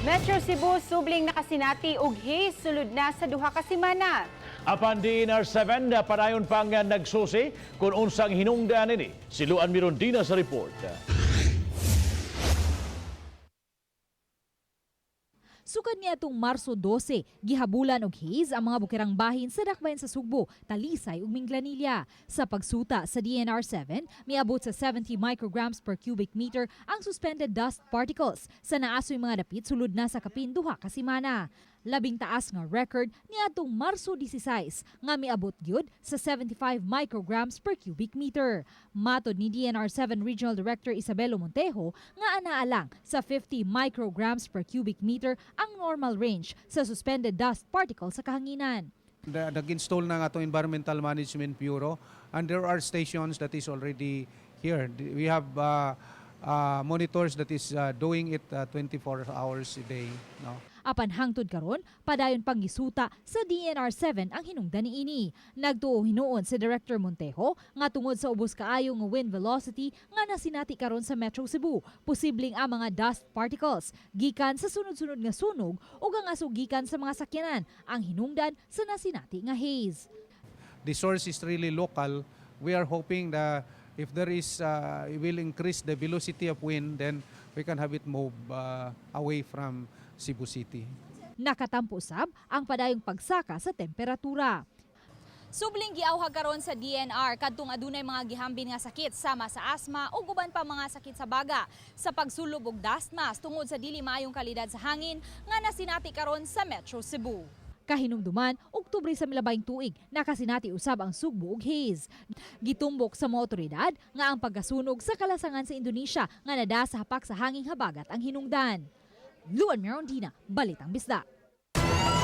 Metro Cebu subling nakasinati og haze sulod na sa 2 ka semana. Apan DNR 7 na padayon pang nagsusi kung unsang hinungdan ini. Si Luan Mirondina sa report. Sukad niadtong Marso 12, gihabulan og haze ang mga bukirang bahin sa dakbayan sa Sugbo, Talisay ug Minglanilla. Sa pagsuta sa DNR 7, miabot sa 70 micrograms per cubic meter ang suspended dust particles sa naasoy mga dapit sulod na sa kapin 2 ka semana. Labing taas nga record niadtong Marso 16 nga miabot gyud sa 75 micrograms per cubic meter. Matod ni DNR 7 Regional Director Isabelo Montejo nga anaa lang sa 50 micrograms per cubic meter ang normal range sa suspended dust particle sa kahanginan. Nag-install na nga itong Environmental Management Bureau and there are stations that is already here. We have monitors that is doing it 24 hours a day. No? Apan hangtod karon, padayon pang gisuta sa DNR 7 ang hinungdan niini. Nagtuo hinuon si Director Montejo nga tungod sa ubos kaayo nga wind velocity nga nasinati karon sa Metro Cebu, posibleng ang mga dust particles gikan sa sunod-sunod nga sunog ug ang aso gikan sa mga sakyanan ang hinungdan sa nasinati nga haze. The source is really local. We are hoping that if there is, it will increase the velocity of wind, then we can have it move away from Cebu City. Nakatampo sab ang padayong pagsaka sa temperatura. Subling giawhag karon sa DNR kadtong adunay mga gihambin nga sakit sama sa asma ug uban pa mga sakit sa baga sa pagsulob og dust mask tungod sa dili maayong kalidad sa hangin nga nasinati karon sa Metro Cebu. Kahinumduman, Oktubre sa milabayng tuig, nakasinati usab ang Sugbo ug haze. Gitumbok sa mga otoridad nga ang pagkasunog sa kalasangan sa Indonesia nga nada sa hapak sa hanging habagat ang hinungdan. Luan Mirondina, Balitang Bisdak.